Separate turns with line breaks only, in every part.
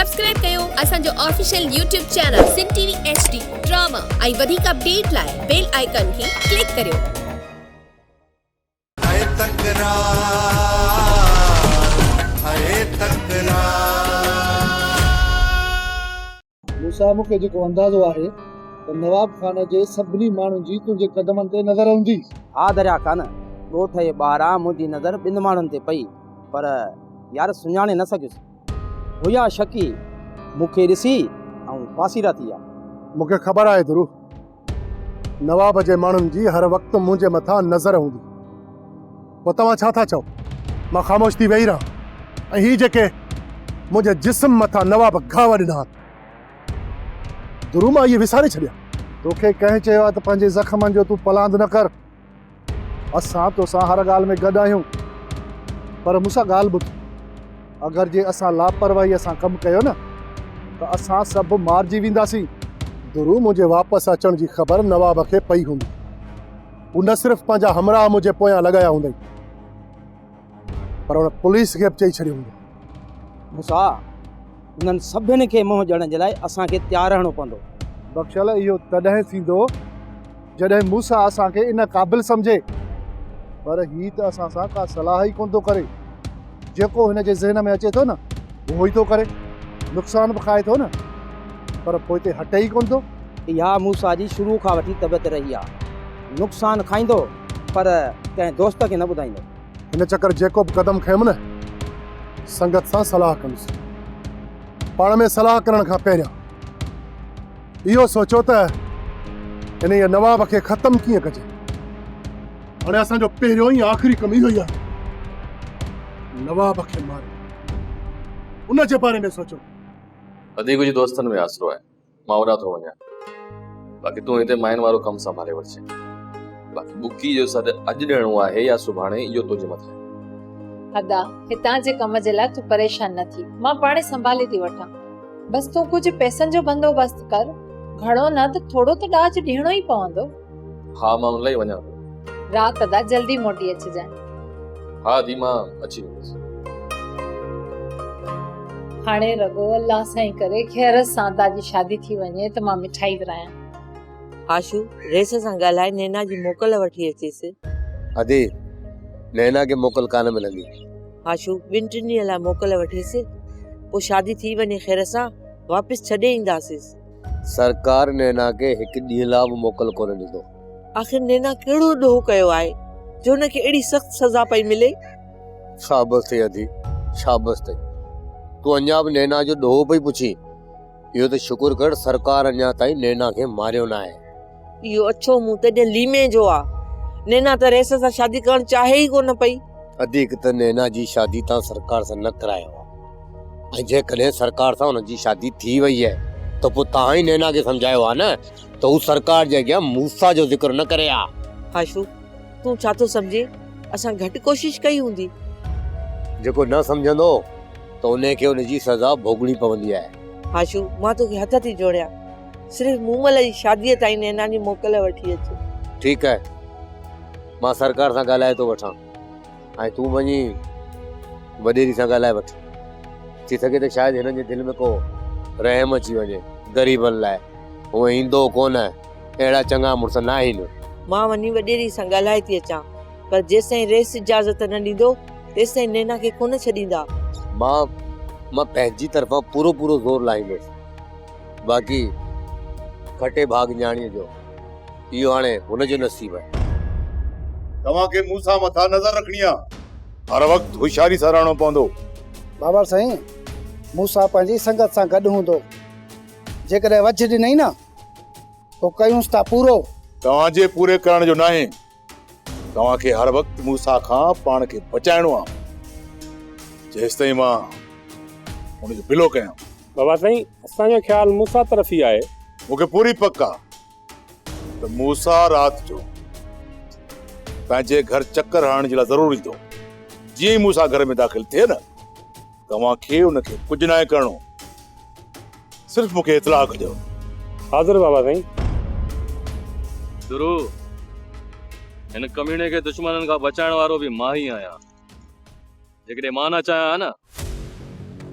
Subscribe ڪيو اسان جو official YouTube channel Sindh T V H D drama ۽ وڌيڪ اپڊيٽ لاء بيل آئيڪان کي ڪلڪ ڪريو.
اي تڪرار اي تڪرار.
موسيٰ مون کي جيڪو اندازو آهي ته نواب خان جي سڀني ماڻهن جي تنهنجي قدمن تي نظر هوندي.
ها دريا خان، ڳوٺ جي ٻاهران منهنجي نظر ٻن ماڻهن تي پئي پر يار سڃاڻي نه سگهيس. هيا شڪي مون کي ڏسي ۽ پاسيرا ٿي ويا.
مون کي خبر آهي درو، نواب جي ماڻهن جي هر وقت منهنجي مٿان نظر هوندي. پوء توهان ڇا ٿا چئو؟ مان خاموش ٿي ويهي رهان ۽ هي جيڪي منهنجي جسم مٿان نواب گهاء ڏنا آهن، درو مان اهي وساري ڇڏيان؟ توکي ڪنهن چيو آهي ته پنهنجي زخمن جو تون پلاند نه ڪر؟ اسان توسان هر ڳالهه ۾ گڏ آهيون پر مون سان ڳالهه ٻڌ اگر جي اسان لاپرواهيء سان ڪم ڪيو نه ته اسان سڀ مارجي وينداسين. درو منهنجي واپس اچڻ جي خبر نواب کي پئي هوندي. هو نه صرف پنهنجا همراهه منهنجي پويان لڳايا هوندائين پر هن پوليس کي به چئي ڇڏيو هوندو.
موسيٰ، انهن سڀني کي منهن ڏيڻ جي لاء اسان کي تيار رهڻو پوندو.
بخشل، اهو تڏهن ٿيندو جڏهن موسيٰ اسان کي ان قابل سمجهي. پر هي ته اسان سان ڪا صلاح ئي ڪونه ٿو ڪري. جيڪو هن جي ذهن ۾ اچي ٿو نه، اهو ئي ٿو ڪري. نقصان به کائي ٿو نه، پر پوئتي هٽي ئي ڪونه ٿو.
اها موسيٰ جي شروع کان وٺي طبيعت رهي آ. نقصان کائيندو، پر ڪنهن دوست کي نه ٻڌائيندو.
هن چڪر جيڪو به قدم کنيم نه، سنگت سان صلاح ڪندس. پاڻ ۾ صلاح ڪرڻ کان پهريان اهو سوچو ته انهيء نواب کي ختم ڪيئن ڪجي. هاڻي اسان جو پهريون ۽ آخري ڪم اهو ئي آهي، نواب کي مارڻ. ان جي باري ۾ سوچو.
ادي ڪجهه دوستن ۾ آسرو آهي. مان اوڏانهن ٿو وڃان. باقي تون هتي ماين وارو ڪم سنڀالي وٺجين. باقي ٻڪي جو سڏ اڄ ڏيڻو آهي يا سڀاڻي اهو تنهنجي مٿان آهي.
ادا، هتان جي ڪم جي لاء تون پريشان نه ٿي. مان پاڻهي سنڀالي ٿي وٺان. بس تون ڪجهه پئسن جو بندوبست ڪر. گهڻو نه ته ٿورو ته ڏاج ڏيڻو ئي پوندو.
ها مان ان لاء ئي وڃان ٿو.
رات ادا جلدي موٽي اچجانء.
ها ادي مان اچي ويندس.
هاڻي رڳو الله سائين ڪري خير سان ادا جي شادي ٿي وڃي ته مان مٺائي ورهايان.
آشو، رئيس سان ڳالهائي نينا جي موڪل وٺي اچيس.
ادي، نينا کي موڪل ڪانه ملندي.
آشو، ٻن ٽن ڏينهن لاء موڪل وٺيس، پوء شادي ٿي وڃي خير سان واپس ڇڏي اينداسيس.
سرڪار نينا کي هڪ ڏينهن لاء به موڪل ڪونه ڏيندو.
آخر نينا ڪهڙو ڏوهه ڪيو آهي جو هن کي اهڙي سخت سزا پئي ملي؟
شابس اٿئي ادي، شابس اٿئي. تون اڃا به نينا جو ڏوهه پئي پڇين؟ اهو ته شڪر ڪر سرڪار اڃا تائين نينا کي ماريو ناهي.
اهو اڇو منهن ته ڄڻ ليمي جو آ. نينا ته رئيس سان شادي ڪرڻ چاهي ئي ڪونه پئي.
ادي هڪ ته نينا جي شادي تان سرڪار سان نه ڪرايو آ ۽ جيڪڏهن سرڪار سان هن جي شادي ٿي وئي آهي ته پوء توهان ئي نينا کي سمجهايو ها نه ته هو سرڪار جي اڳيان موسيٰ جو ذڪر نه ڪري ها.
هاشو، تون ڇا ٿو سمجهين؟ اسان گهٽ ڪوشش ڪئي هوندي.
جيڪو نه سمجهندو ته انهي کي ان جي سزا ڀوڳڻي پوندي آهي.
هاشو، مان توکي هٿ ٿي جوڙيان. صرف مومل جي شاديء تائين نينا جي موڪل وٺي اچ.
ٺيڪ آهي، مان سرڪار سان ڳالهائي ٿو وٺان ۽ تون وڃي وڏيري سان ڳالهائي وٺ. ٿي سگهي ته شايد هنن جي دل ۾ ڪو رحم اچي وڃي غريبن لاء. هونء ايندو ڪونه، اهڙا چڱا مڙس ناهن.
مان وڃي وڏيري سان ڳالهائي ٿي اچان، پر جيستائين رئيس اجازت نه ڏيندو، تيستائين نينا کي ڪونه ڇڏيندا.
مان مان پنهنجي طرفان پورو پورو زور لاهيندس. باقي کٽي ڀاڳ نياڻيء جو، اهو هاڻي هن جو نصيب آهي.
توهان کي مون سان مٿان نظر رکڻي آ. هر وقت هوشياري سان رهڻو پوندو.
بابر سائين، موسيٰ پنهنجي سنگت سان گڏ هوندو. جيڪڏهن وجهه ڏنئي نه، پوء ڪيونس ٿا پورو.
توهان جي پوري ڪرڻ جو ناهي. توهان کي هر وقت موسيٰ کان پاڻ کي بچائڻو آ، جيستائين مان هن جو بلو ڪيان.
بابا سائين، اسان جو خيال موسيٰ طرف ئي آهي.
مون کي پوري پڪ آ ته موسيٰ رات جو پنهنجي گهر چڪر هڻڻ جي لاء ضرور ايندو. جيئن ئي موسيٰ گهر ۾ داخل ٿئي نه، توهان کي ان کي ڪجهه ناهي ڪرڻو، صرف مون کي اطلاع ڪجو.
حاضر بابا سائين.
درو، هن ڪميڻي کي دشمنن کان بچائڻ وارو به مان ئي آهيان. جيڪڏهن مان نه چاهيان ها نه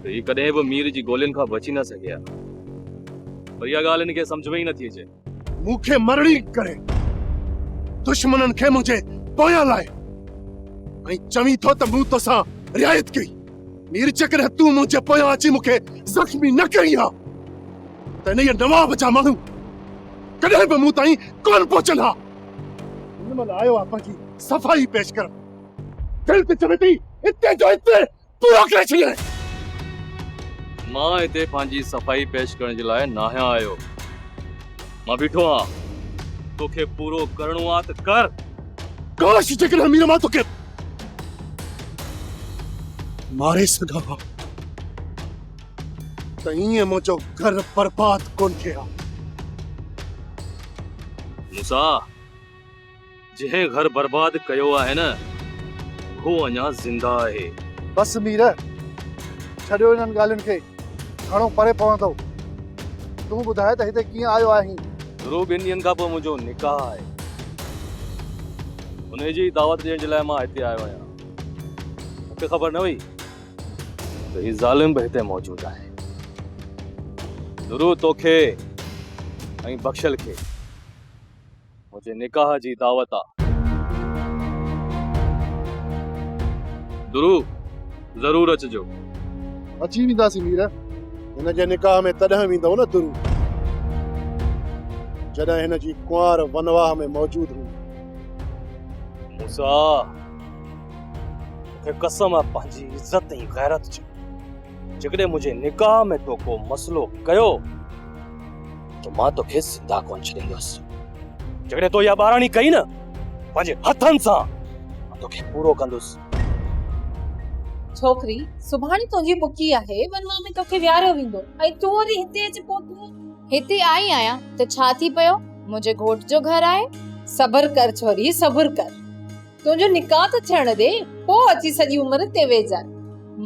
ته هي ڪڏهن به مير جي گولين کان بچي نه سگهي ها. پر اها ڳالهه هن کي سمجهه ۾ ئي نٿي اچي.
مون کي مرڻي ڪري دشمنن کي منهنجي پويان لائي ۽ چوين ٿو ته مون توسان رعايت ڪئي. مير جيڪڏهن تون منهنجي پويان اچي مون کي زخمي نه ڪرين ها ته انهيء نواب جا ماڻهو ڪڏهن به مون تائين ڪونه پهچن ها. هن مهل آيو آ پنهنجي صفائي پيش ڪرڻ. دل ته چوي ٿي اتي جو اتي پورو ڪري ڇڏيانء.
مان هتي پنهنجي صفائي پيش ڪرڻ جي لاء ناهيان آيو. مان بيٺو آهيان. توکي پورو ڪرڻو آ ته ڪر.
ڪاش جيڪڏهن مير مان توکي ماري سگهان ها ته ائين منهنجو گهر برباد ڪونه ٿئي ها.
موسيٰ! جنهن گهر برباد ڪيو آهي نه اهو اڃا زنده آهي.
بس مير! ڇڏيو انهن ڳالهين کي، گهڻو پري پوندؤ. تون ٻڌاء ته هتي ڪيئن آيو آهين؟
ضرور ٻن ڏينهن کان پوء منهنجو نڪاح آهي. انهيء جي ئي دعوت ڏيڻ جي لاء مان هتي آيو آهيان. مون کي خبر نه هئي ته هي ظالم به هتي موجود آهي. ضرور توکي ۽ بخشل کي منهنجي نڪاح جي دعوت آ. درو ضرور اچجو.
اچي وينداسين مير.
هن جي نڪاح ۾ تڏهن ويندؤ نه درو، جڏهن هن جي ڪنوار ونواهه ۾ موجود هوندي.
موسيٰ، مون کي قسم آ پنهنجي عزت ۽ غيرت جو، جيڪڏهن منهنجي نڪاح ۾ تو ڪو مسئلو ڪيو ته مان توکي زنده ڪونه ڇڏيندس. جيڪڏهن تو اها ٻاراڻي ڪئي نه، پنهنجي هٿن سان مان توکي پورو ڪندس.
ڇوڪري، سڀاڻي تنهنجي ٻڪي آهي، ونواهه ۾ توکي ويهاريو ويندو ۽ تون وري هتي اچي پهتينء.
هتي آئي آهيان ته ڇا ٿي پيو، منهنجي گهوٽ جو گهر آهي.
صبر ڪر ڇوري، صبر ڪر. تنهنجو نڪاح ته ٿيڻ ڏي، پوء اچي سڄي عمر اتي ويهجانء.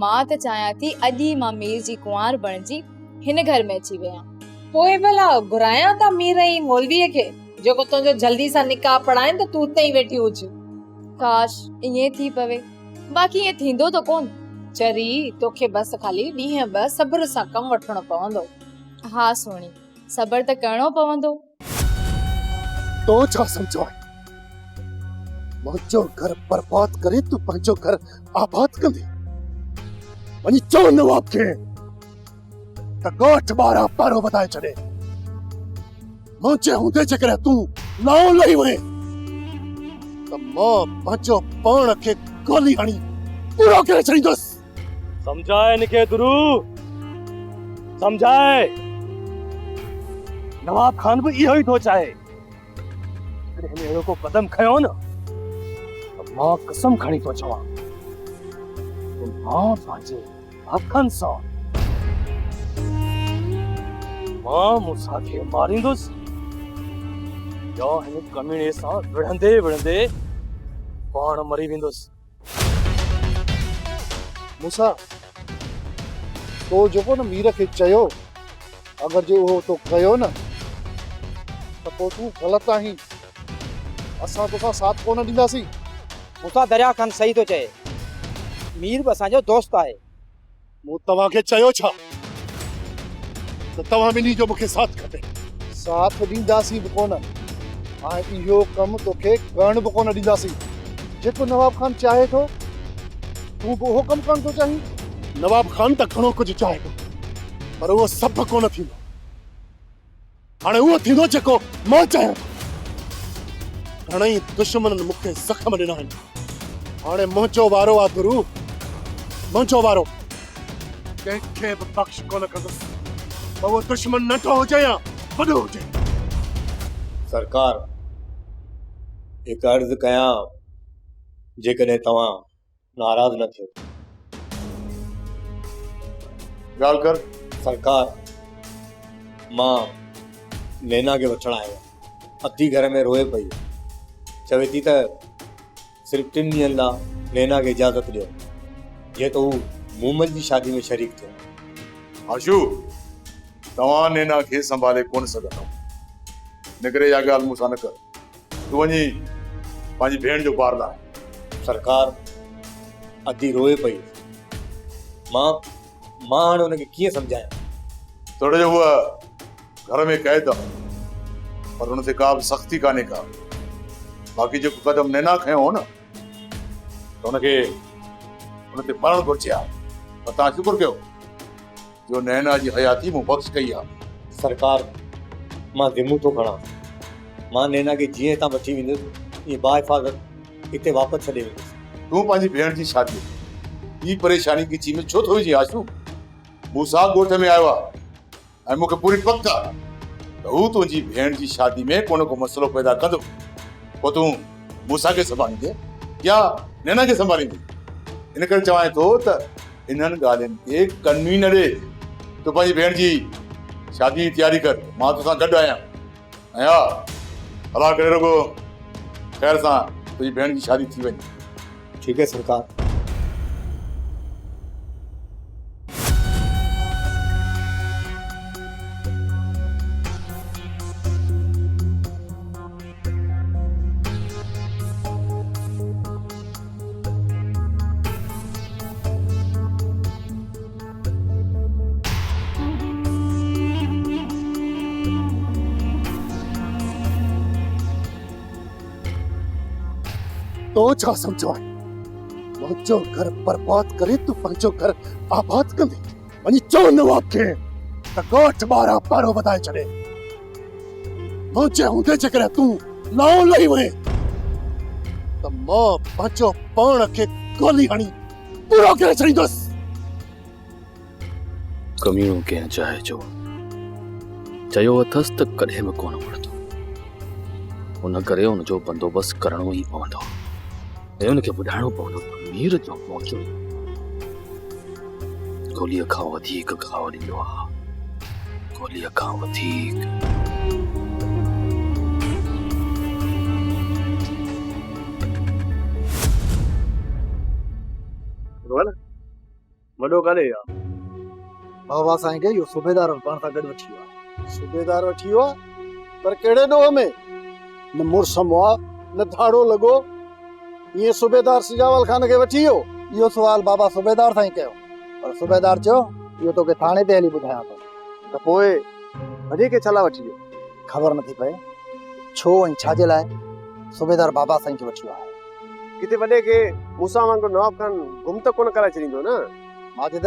مان ته چاهيان ٿي اڄ ئي مان مير جي ڪنوار بڻجي هن گهر ۾ اچي ويهان.
پوء ڀلا گهرايان ٿا مير ۽ مولويء کي، جيڪو تنهنجو جلدي سان نڪاح پڙهائين ته تون اتي ئي ويٺي هج.
ڪاش ائين ٿي پوي. باقي ائين ٿيندو ته ڪونه.
چري، توکي بس خالي ڏينهن ٻه صبر سان ڪم وٺڻو پوندو.
ها سهڻي، صبر ته ڪرڻو پوندو.
تو ڇا سمجهيو آهي؟ منهنجو گهر برباد ڪري تون پنهنجو گهر آباد ڪندين؟ وڃي چئو نواب کي ته ڳوٺ ٻاهران پهرو وڌائي ڇڏي. منهنجي هوندي جيڪڏهن تون لائون لهي وئين ته مان پنهنجو پاڻ کي گولي هڻي پورو ڪري ڇڏيندس.
سمجهاء هن کي درو، سمجهاء. نواب خان به اهو ئي ٿو چاهي. جيڪڏهن هن اهڙو ڪو قدم کنيو نه ته مان قسم کڻي ٿو چوان ته مان پنهنجي هٿن سان مان موسيٰ کي ماريندس يا هن ڪميڻي سان وڙهندي وڙهندي پاڻ مري ويندس.
موسيٰ، تو جيڪو نه مير کي چيو، اگر جي اهو تو ڪيو نه ته پوء تون غلط آهين. اسان توسان ساٿ ڪونه ڏينداسين.
موسيٰ دريا خان صحيح ٿو چئي. مير به اسان جو دوست آهي.
مون توهان کي چيو ڇا ته توهان ٻنهي جو مون کي ساٿ کپي؟
ساٿ ڏينداسين به ڪونه ۽ اهو ڪم توکي ڪرڻ به ڪونه ڏينداسين. جيڪو نواب خان چاهي ٿو، تون به اهو ڪم ڪرڻ ٿو چاهين؟
نواب خان ته گهڻو ڪجهه چاهي ٿو، پر اهو سڀ ڪونه ٿيندو. هاڻي اهو ٿيندو جيڪو مان چاهيان ٿو. گهڻئي دشمنن مون کي زخم ڏنا آهن. هاڻي منهنجو وارو آ گرو، منهنجو وارو. ڪنهن کي به بخش ڪونه ڪندس، پوء اهو دشمن ننڍو هجي يا وڏو هجي.
سرڪار، هڪ عرض ڪيان، جيڪڏهن توهان ناراض نه ٿيو.
ڳالهه ڪر.
سرڪار، مان نينا کي وٺڻ آيو آهيان. اڌي گهر ۾ روئي پئي. چوي ٿي ته صرف ٽن ڏينهن لاء نينا کي اجازت ڏيو، جيئن ته هو مومل جي شادي ۾ شريڪ ٿئي.
حشو، توهان نينا کي سنڀالي ڪونه سگهندؤ. ان ڪري اها ڳالهه مون سان نه ڪر. تون وڃي پنهنجي ڀيڻ جو بار لاهه.
سرڪار، ادي روئي پئي. مان
مان هاڻي ان کي ڪيئن سمجهايان؟
توڙي جو هوء گهر ۾ قيد آ، پر ان تي ڪا به سختي ڪانهي ڪا. باقي جيڪو قدم نينا کنيو هو نه، ته ان کي ان تي مرڻ گهرجي ها. پر توهان شڪر ڪيو جو نينا جي حياتي مون بخش ڪئي آ.
سرڪار، مان ذمو ٿو کڻان. مان نينا کي جيئن هتان وٺي ويندس، ائين باحفاظت هتي واپس ڇڏي ويندس.
تون پنهنجي ڀيڻ جي شاديء جي پريشاني ڳچي ۾ ڇو ٿو وجهين آشو؟ موسيٰ ڳوٺ ۾ آيو آ ۽ مون کي پوري پڪ آ ته هو تنهنجي ڀيڻ جي شادي ۾ ڪو نه ڪو مسئلو پيدا ڪندو. پوء تون موسيٰ کي سنڀاليندين يا نينا کي سنڀاليندين؟ ان ڪري چوانء ٿو ته انهن ڳالهين تي ڪن ئي نه ڏي. تون پنهنجي ڀيڻ جي شادي جي تياري ڪر، مان توسان گڏ آهيان. ۽ ها، الله ڪري رڳو خير سان تنهنجي ڀيڻ جي شادي ٿي وڃي.
ٺيڪ آهي سرڪار.
تو ڇا سمجهيو آهي؟ منهنجو گهر برباد ڪري تون پنهنجو گهر آباد ڪندين؟ وڃي چئو نواب کي ته ڳوٺ ٻاهران پهرو وڌائي ڇڏي. منهنجي هوندي جيڪڏهن تون لائون لهي وئين ته مان پنهنجو پاڻ کي گولي هڻي پورو ڪري ڇڏيندس.
ڪميڻو ڪنهن جاء جو چيو اٿس ته ڪڏهن به ڪونه مڙندو. ان ڪري ان جو بندوبست ڪرڻو ئي پوندو ۽ ان کي ٻڌائڻو پوندو ته مير جو پهچڻ گوليء کان وڌيڪ گهاء ڏيندو آهي. گوليء کان وڌيڪ.
وڏو ڪاڏي ويو آ؟
بابا سائين کي اهو صوبيدار به پاڻ سان گڏ وٺي ويو آهي. صوبيدار وٺي ويو آهي؟ پر ڪهڙي ڏوهه ۾؟ نه مڙس مئا، نه ڌاڙو لڳو، ائين صوبيدار سجاول خان کي وٺي ويو؟ اهو سوال بابا صوبيدار سائين ڪيو، پر صوبيدار چيو، اهو توکي ٿاڻي تي هلي ٻڌايان ٿو. ته پوء وڏي کي ڇا لاء وٺي ويو؟ خبر نٿي پئي ڇو ۽ ڇا جي لاء صوبيدار بابا سائين کي وٺي ويو آهي.
ڪٿي وڏي کي موسيٰ وانگر نواب خان گم ته ڪونه ڪرائي ڇڏيندو نه؟
ماجد،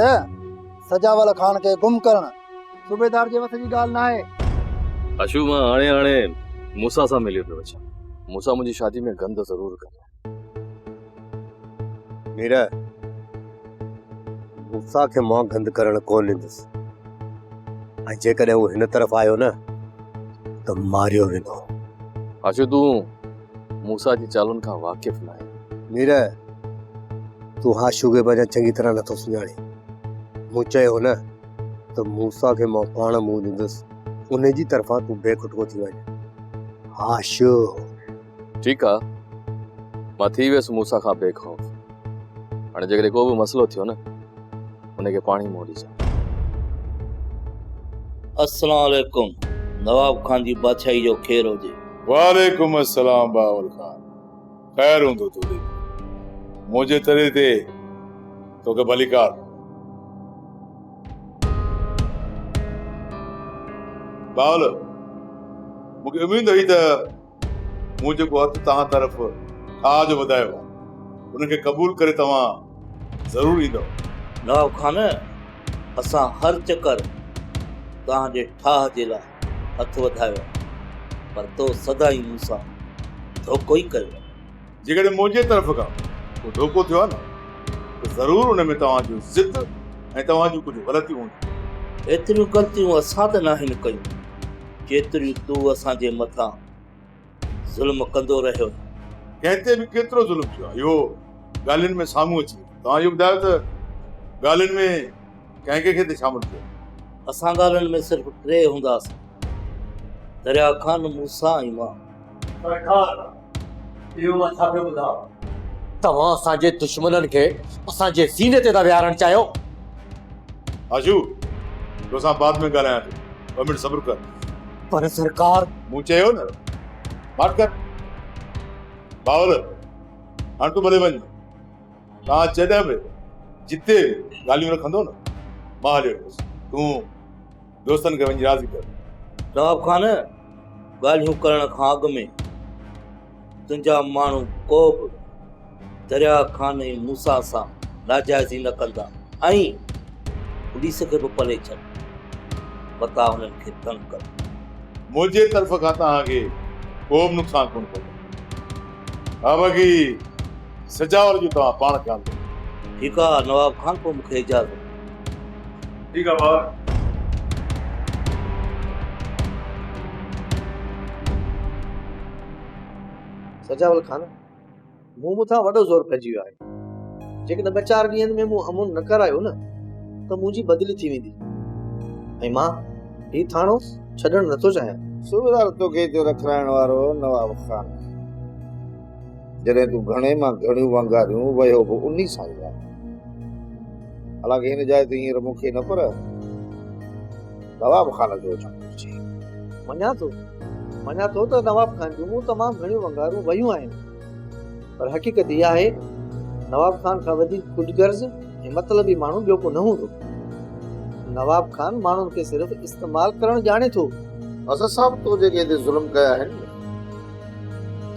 سجاول خان کي گم ڪرڻ صوبيدار جي وس جي ڳالهه ناهي.
اشو، مان هاڻي هاڻي موسيٰ سان مليو پيو اچان. موسيٰ منهنجي شادي ۾ گند ضرور ڪندو.
مير، موسيٰ کي مان گند ڪرڻ ڪونه ڏيندس ۽ جيڪڏهن هو هن طرف آيو نه ته ماريو ويندو.
اشو، تون موسيٰ جي چالن کان واقف ناهين.
مير، تون هاشو کي به اڃا چڱي طرح نٿو سڃاڻين. مون چيو هو نه ته موسيٰ کي مان پاڻ منهن ڏيندس، ان جي طرفان تون بي کٽڪو ٿي وڃ. هاشو!
ٺيڪ آ، مان ٿي ويس موسيٰ کان بي خوف. هاڻي جيڪڏهن ڪو به مسئلو ٿيو نه، ان کي پاڻ ئي منهن ڏجان.
السلام عليڪم نواب خان جي بادشاهي جو خير هجي.
وعليڪم السلام بهاول خان خير هوندو تو ڏي منهنجي تري تي توکي ڀليڪار. بهاول مونکي اميد هئي ته مون جيڪو هٿ توهان طرف ٺاهه جو وڌايو آهي ان کي قبول ڪري توهان ضرور ايندؤ.
نواب خان اسان هر چڪر توهان جي ٺاهه جي لاء هٿ وڌايو آهي پر تو سدائين مون سان ڌوڪو ئي ڪيو آهي.
جيڪڏهن منهنجي طرف کان ڪو ڌوڪو ٿيو آهي نه ته ضرور ان ۾ توهان جو ضد ۽ توهان جون ڪجهه غلطيون هونديون.
ايتريون غلطيون اسان ته ناهن ڪيون جيتريون تون اسان جي مٿان ظلم ڪندو رهيو آهين.
ڪنهن تي به ڪيترو ظلم ٿيو آهي اهو ڳالهين ۾ سامهون اچي ويندو. توهان اهو ٻڌايو ته ڳالهين ۾ ڪنهن ڪنهن کي ته شامل ڪيو؟
اسان ڳالهين ۾ صرف ٽي هونداسين، دريا خان، موسيٰ ۽ مان.
سرڪار، اهو مان ڇا پيو ٻڌان؟ توهان اسان جي دشمنن کي اسان جي سيني تي ٿا ويهارڻ چاهيو؟
حاجو، توسان بعد ۾ ڳالهايان ٿو، ٻه منٽ صبر ڪر.
پر سرڪار!
مون چيو نه، ماٺ ڪر. بهاول، هاڻ تون ڀلي وڃ. توهان جڏهن به جتي به ڳالهيون رکندو نه، مان هليو ويندس، تون دوستن کي وڃي راضي ڪر.
نواب خان، ڳالهيون ڪرڻ کان اڳ ۾ تنهنجا ماڻهو ڪو به درياء خان ۽ موسيٰ سان ناجائزي نه ڪندا ۽ پوليس کي به پلي ڇڏ، متان هنن کي تنگ ڪن.
منهنجي طرف کان توهان کي ڪو به نقصان ڪونه پهتو. ها باقي سجاول جو توهان پاڻ خيال رکو.
ٺيڪ آ نواب خان پوء مون کي اجازت.
ٺيڪ آ ڀاء.
سجاول خان، مون مٿان وڏو زور پئجي ويو آهي. جيڪڏهن ٻه چار ڏينهن ۾ مون امن نه ڪرايو نه ته منهنجي بدلي ٿي ويندي ۽ مان هي ٿاڻو ڇڏڻ نٿو چاهيان.
صوبيدار توکي هتي رکرائڻ وارو نواب خان آهي. جڏهن تون گهڻي مان گهڻيون ونگاريون وهيو به انهي سان ئي آهي. حالانڪه هن جاء تي هينئر مون کي نه پر نواب خان کي اچڻ گهرجي.
مڃان ٿو، مڃان ٿو ته نواب خان جون مون تمام گهڻيون ونگارون وهيون آهن، پر حقيقت اها آهي نواب خان کان وڌيڪ خود غرض ۽ مطلبي ماڻهو ٻيو ڪو نه هوندو. نواب خان ماڻهن کي صرف استعمال ڪرڻ ڄاڻي ٿو.
اسد صاحب تو جيڪي هتي ظلم ڪيا آهن نه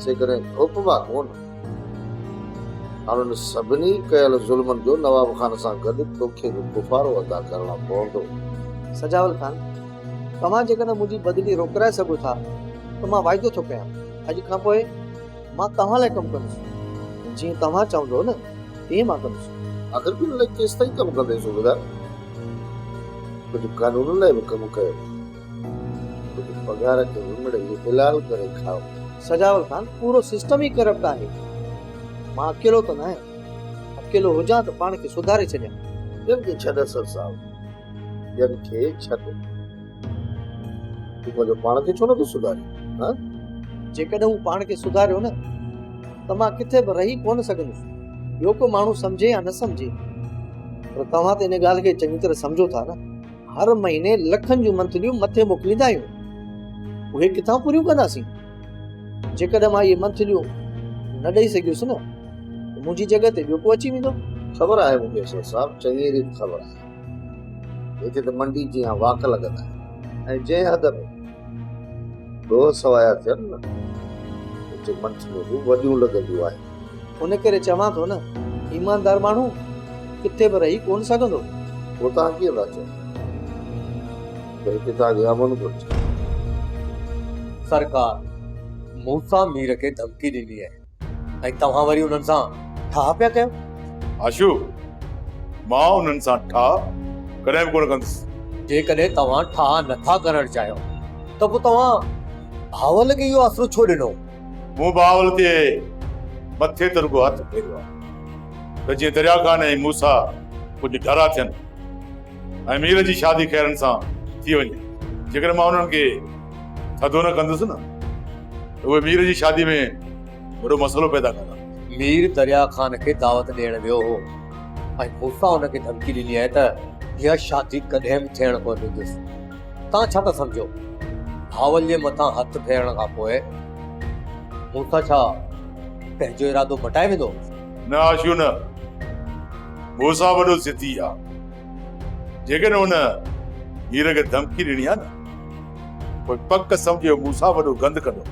سي ڪڏهن ڌوپبا ڪونه. هاڻ انهن سڀني ڪيل ظلمن جو نواب خان سان گڏ توکي به ڪفارو ادا ڪرڻو پوندو.
سجاول خان، توهان جيڪڏهن منهنجي بدلي روڪرائي سگهو ٿا ته مان واعدو ٿو ڪيان اڄ کان پوء مان توهان لاء ڪم ڪندس. جيئن توهان چوندو نه تيئن مان ڪندس.
آخر ٻين لاء ڪيستائين ڪم ڪندين صوبيدار؟ ڪجهه قانون لاء به ڪم ڪيو. ڪجهه پگهار کي به مڙئي حلال ڪري کائو.
سجاول خان، پورو سسٽم ئي ڪرپٽ آهي. مان اڪيلو ته ناهيان. اڪيلو هجان ته پاڻ کي سڌاري ڇڏيان.
ٻين کي ڇڏ اسد صاحب، ٻين کي ڇڏ. تون پنهنجو پاڻ کي ڇو نٿو سڌارين؟ ها؟
جيڪڏهن مون پاڻ کي سڌاريو نه ته مان ڪٿي به رهي ڪونه سگهندس. ٻيو ڪو ماڻهو سمجهي يا نه سمجهي، پر توهان ته ان ڳالهه کي چڱي طرح سمجهو ٿا نه. هر مهيني لکن جون منٿليون مٿي موڪليندا آهيون، اهي ڪٿان پوريون ڪنداسين؟ جيڪڏهن مان اهي منٿليون نه ڏئي سگهيس نه ته منهنجي جڳهه تي ٻيو ڪو اچي ويندو.
خبر آهي مون کي اسد صاحب، چڱي ريت خبر آهي. هتي ته منڊي جيان واڪ لڳل آهي ۽ جنهن حد ۾ ڏوهه سوايا ٿين نه، اتي منٿليون به وڏيون لڳنديون آهن.
ان ڪري چوان ٿو نه، ايماندار ماڻهو ڪٿي به رهي ڪونه سگهندو.
پوء توهان ڪيئن ٿا چئو ته هتي توهان کي امن گهرجي؟
سرڪار موسيٰ مير کي ڌمڪي ڏني آهي ۽ توهان وري انهن سان ٺاهه پيا ڪيو؟
آشو، مان انهن سان ٺاهه ڪڏهن به ڪونه ڪندس.
جيڪڏهن توهان ٺاهه نٿا ڪرڻ چاهيو ته پوء توهان بهاول کي اهو آسرو ڇو ڏنو؟
مون بهاول تي مٿي ته رڳو هٿ ڦيريو آهي ته جيئن دريا خان ۽ موسيٰ ڪجهه ڍرا ٿين ۽ مير جي شادي خيرن سان ٿي وڃي. جيڪڏهن مان انهن کي ٿڌو نه ڪندس نه ته اهي مير جي شادي ۾ وڏو مسئلو پيدا ڪندا.
مير دريا خان کي دعوت ڏيڻ ويو هو ۽ موسيٰ ان کي ڌمڪي ڏني آهي ته اها شادي ڪڏهن به ٿيڻ ڪونه ڏيندس. توهان ڇا ٿا سمجهو؟ بهاول جي مٿان هٿ ڦيرڻ کان پوء موسيٰ ڇا پنهنجو ارادو مٽائي ويندو؟
نه آشو نه، موسيٰ وڏو ضدي آ. جيڪڏهن هن مير کي ڌمڪي ڏني آ نه، پوء پڪ سمجهو موسيٰ وڏو گند ڪندو.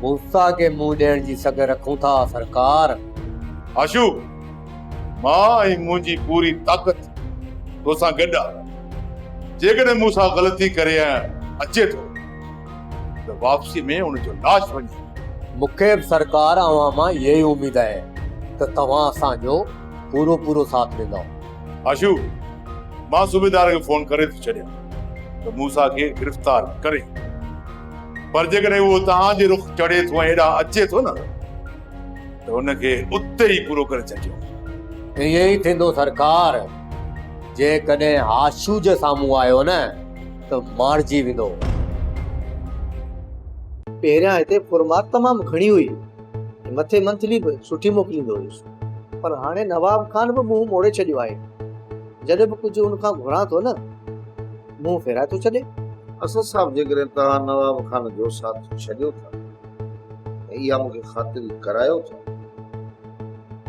موسيٰ کي منهن ڏيڻ جي سگهه رکون ٿا سرڪار.
آشو، مان ۽ منهنجي پوري طاقت توسان گڏ آ. جيڪڏهن مون سان غلطي ڪري ۽ اچي ٿو ته واپسي ۾ ان جو لاش وڃي.
مون کي به سرڪار اوهان مان اها ئي اميد آهي ته توهان اسان جو پورو پورو ساٿ ڏيندؤ.
آشو، مان صوبيدار کي فون ڪري ٿو ڇڏيان ته موسيٰ کي گرفتار ڪري. پر جيڪڏهن اهو توهان جي رخ چڙهي ٿو ۽ هيڏانهن اچي ٿو نه ته ان کي اتي ئي پورو ڪري ڇڏجو.
ائين ئي ٿيندو سرڪار. جيڪڏهن آشو جي سامهون آيو نه ته مارجي ويندو.
پهريان هتي خرما تمام گهڻي هئي ۽ مٿي منٿلي به سٺي موڪليندو هيس پر هاڻي نواب خان به منهن موڙي ڇڏيو آهي. جڏهن به ڪجهه ان کان گهران ٿو نه منهن ڦيرائي ٿو ڇڏي.
اسد صاحب جيڪڏهن توهان نواب خان جو ساٿ ڇڏيو ٿا ۽ اها مون کي خاطري ڪرايو ٿا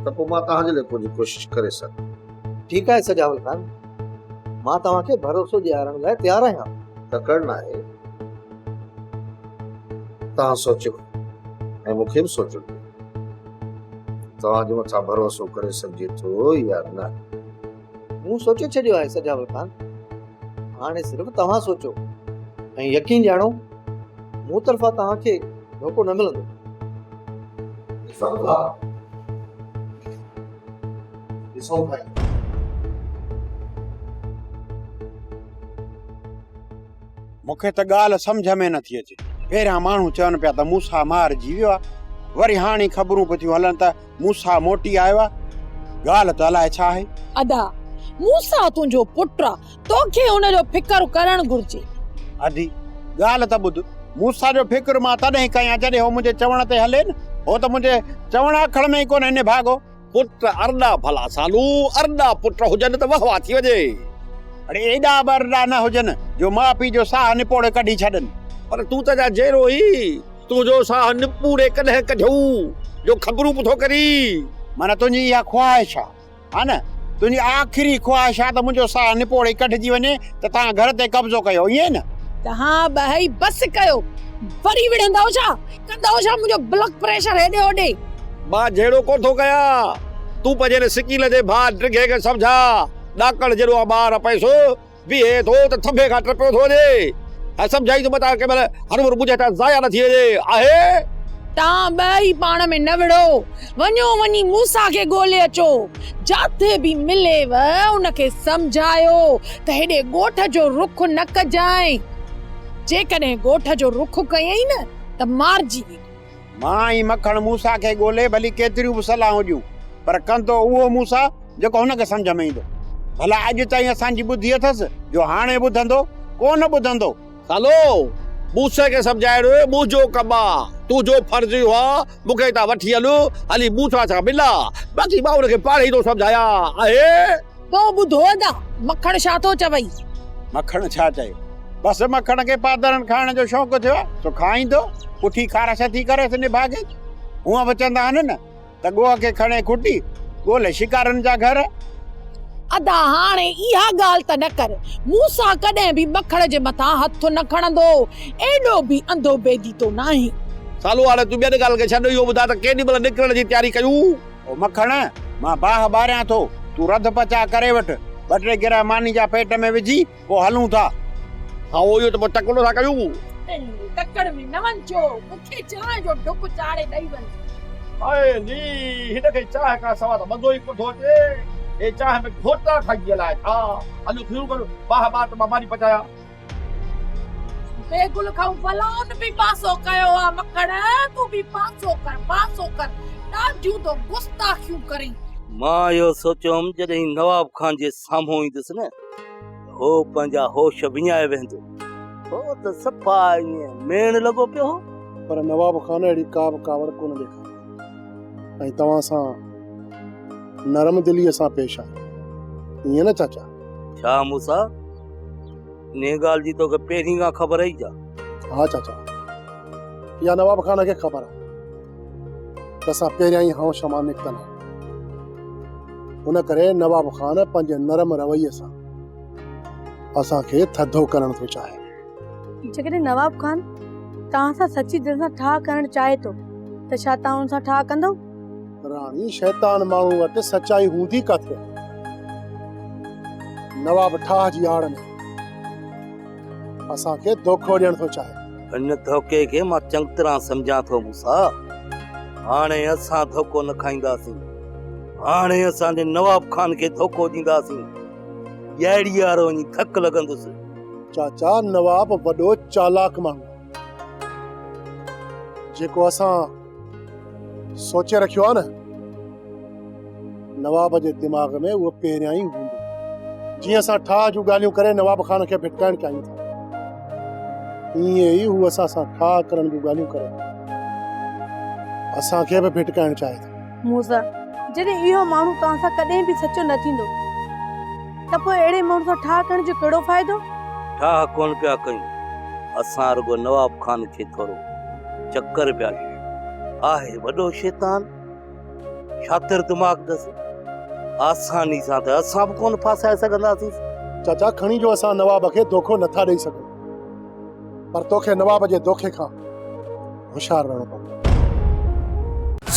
ته پوء مان توهان جي لاء ڪجهه ڪوشش ڪري سگهان.
ٺيڪ آهي سجاول خان، مان توهان کي ڀروسو ڏيارڻ لاء تيار آهيان.
تڪڙ ناهي. توهان سوچيو ۽ مون کي به سوچڻ ڏيو. توهان جي مٿان ڀروسو ڪري سگهجي ٿو يا نه؟
مون سوچي ڇڏيو آهي سجاول خان. هاڻي صرف توهان سوچو ۽ يقين ڄاڻو مون طرفان توهان کي ڌوڪو نه ملندو.
ڏسون ٿا. ڏسون ٿا.
مون کي ته ڳالهه سمجهه ۾ نٿي اچي. پهريان ماڻهو چون پيا ته موسيٰ مارجي ويو آهي، وري هاڻي خبرون به ٿيون هلن ته موسيٰ موٽي آيو آهي. ڳالهه ته الائي ڇا آهي؟
ادا، موسيٰ تنهنجو پٽ آ، توکي ان جو فڪر ڪرڻ گهرجي.
ادي، ڳالهه ته ٻڌ، موسيٰ جو فڪر مان تڏهن ڪيان جڏهن هو منهنجي چوڻ تي هلي نه. هو ته منهنجي چوڻ اکڙ ۾ ئي ڪونهي نڀاڳو.
پٽ ارڏا ڀلا سالو، ارڏا پٽ هجن ته وهوا ٿي وڃي.
اڙي ايڏا به ارڏا نه هجن جو ماء پيء جو ساهه نپوڙي ڪڍي ڇڏن.
پر تون ته اڃا جيئرو ئي، تنهنجو ساهه نپوڙي ڪڏهن ڪڍيون جو خبرون به ٿو ڪرين.
معنيٰ تنهنجي اها خواهش آ، ها نه؟ تنهنجي آخري خواهش آ ته منهنجو ساهه نپوڙي ڪڍجي وڃي ته توهان گهر تي قبضو ڪيو، ائين نه؟
توهان ٻئي بس ڪيو، وري وڙهندؤ ڇا؟ ڪندؤ ڇا منهنجو بلڊ پريشر هيڏي هوڏي؟
مان جهيڙو ڪونه ٿو ڪيان، تون پنهنجي هن سڪيل جي ڀاء ڊگهي کي سمجهاء، ڏاڪڻ جيڏو آ ٻار پئسو، بيهي ٿو ته ٿنڀي کان ٽپيو ٿو وڃي. ۽ سمجهائين ٿو متان ڪنهن مهل هروڀرو منهنجي هٿان ضايع نه ٿي وڃي. آهي.
توهان ٻئي پاڻ ۾ نه وڙهو. وڃو وڃي موسيٰ کي ڳولي اچو. جاٿي به مليو ان کي سمجهايو ته هيڏي ڳوٺ جو رخ نه ڪجانء. جيڪڏهن ڳوٺ جو رخ ڪيائين نه ته مارجي ويندو.
مان ۽ مکڻ موسيٰ کي ڳولي ڀلي ڪيتريون به صلاحون ڏيون، پر ڪندو اهو موسيٰ جيڪو هن کي سمجهه ۾ ايندو. ڀلا اڄ تائين اسان جي ٻڌي اٿس جو هاڻي ٻڌندو؟ ڪو نه ٻڌندو.
سالو، موسيٰ کي سمجهائڻ منهنجو ڪم آ، تنهنجو فرض اهو آ مون کي هتان وٺي هل، هلي موسيٰ سان ملان، باقي مان ان کي پاڻ ئي ٿو سمجهايان. آهي.
تو ٻڌو ادا، مکڻ ڇا ٿو چوئي؟
مکڻ ڇا چيو؟ بس مکڻ کي پادرن کائڻ جو شوق ٿيو آهي، سو کائيندو، پٺي خارش ٿي ڪريس نڀاڳي جي. هونء به چوندا آهن نه ته ڳوهه کي کڻي کٽي، ڳولهي شڪارين جا گهر.
ادا هاڻي اها ڳالهه ته نه ڪر، مون سان ڪڏهن به مکڻ جي مٿان هٿ نه کڻندو، ايڏو به انڌو بيديتو ناهي.
سالو هاڻي تون ٻين ڳالهين کي ڇڏ، اهو ٻڌاء ته ڪيڏي مهل نڪرڻ جي تياري ڪيون؟
او مکڻ، مان باهه ٻاريان ٿو، تون رڌ پچاء ڪري وٺ، ٻه ٽي گرهه ماني جا پيٽ ۾ وجهي، پوء هلون ٿا.
هائو، اهو ته پوء تڪڙو ٿا ڪيون.
تڪڙ ۾ نه وڃجو، مون کي چانهه جو ڍڪ چاڙهي ڏئي وڃجو.
آء ني، هن کي چانهه کان سواء ته مزو ئي ڪونه ٿو اچي. هي چانهه ۾ گهوٽا کائيندي الائي ڇا. هل شروع ڪر، باهه ٻار ته مان ماني پچايان.
بيگل کان بلائن به پاسو ڪيو آ مکڻ تون به پاسو ڪر پاسو ڪر ڏاڍيون ٿو گستاخيون ڪرين.
مان اهو سوچيو هوم جڏهن نواب خان جي سامهون ايندس نه ته هو پنهنجا هوش وڃائي ويهندو. هو ته صفا ائين ميڻ لڳو پيو هو.
پر نواب خان اهڙي ڪا به ڪاوڙ ڪونه ڏيکاري ۽ توهان سان نرم دليء سان پيش آيو. ائين نه چاچا؟
ڇا موسيٰ انهيء ڳالهه جي توکي پهرين کان خبر هئي ڇا؟
ها چاچا، اها نواب خان کي خبر آهي ته اسان پهريان ئي هونش مان نڪتل آهيون. ان ڪري نواب خان پنهنجي نرم رويي سان اسان کي ٿڌو ڪرڻ ٿو چاهي.
جيڪڏهن نواب خان توهان سان سچي دل سان ٺاهه ڪرڻ چاهي ٿو ته ڇا توهان ان سان ٺاهه ڪندؤ؟
راڻي، شيطان ماڻهو وٽ سچائي هوندي ڪاٿي؟ نواب ٺاهه جي آڙ ۾ اسان کي دوکو ڏيڻ ٿو چاهي.
ان ڌوڪي کي مان چڱطرح سمجهان ٿو موسيٰ. هاڻي اسان ڌوڪو نه کائينداسين. هاڻي اسان جي نواب خان کي ڌوڪو ڏينداسين. ڄائڙي وارو وڃي ڌڪ لڳندس.
چاچا نواب وڏو چالاڪ ماڻهو آهي. جيڪو اسان سوچي رکيو آهي نه. نواب جي دماغ ۾ اهو پهريان ئي هوندو. جيئن اسان ٺاهه جون ڳالهيون ڪري نواب خان کي ڀٽڪائڻ چاهيون ٿا، تيئن ئي هو اسان سان ٺاهه ڪرڻ جون ڳالهيون ڪري اسان کي به ڀٽڪائڻ چاهي ٿو.
موسيٰ، جڏهن اهو ماڻهو توهان سان ڪڏهن به سچو نه ٿيندو ته پوء اهڙي ماڻهو سان ٺاهه ڪرڻ جو ڪهڙو فائدو؟
ٺاهه ڪونه پيا ڪيون، اسان رڳو نواب خان کي ٿورو چڪر پيا ڏيون. آهي وڏو شيطان. شاطر دماغ اٿس. آساني سان ته اسان به ڪونه ڦاسائي سگهنداسين.
چاچا کڻي جو اسان نواب کي دوکو نٿا ڏئي سگهون پر توکي نواب جي دوکي کان هوشيار رهڻو پوندو.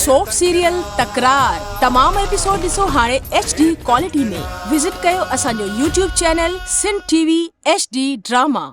سوپ سيريل تڪرار تمام ايپيسوڊ ڏسو هاڻي ايڇ ڊي ڪوالٽي ۾ وزٽ ڪيو اسان جو YouTube channel Sindh T V H D drama.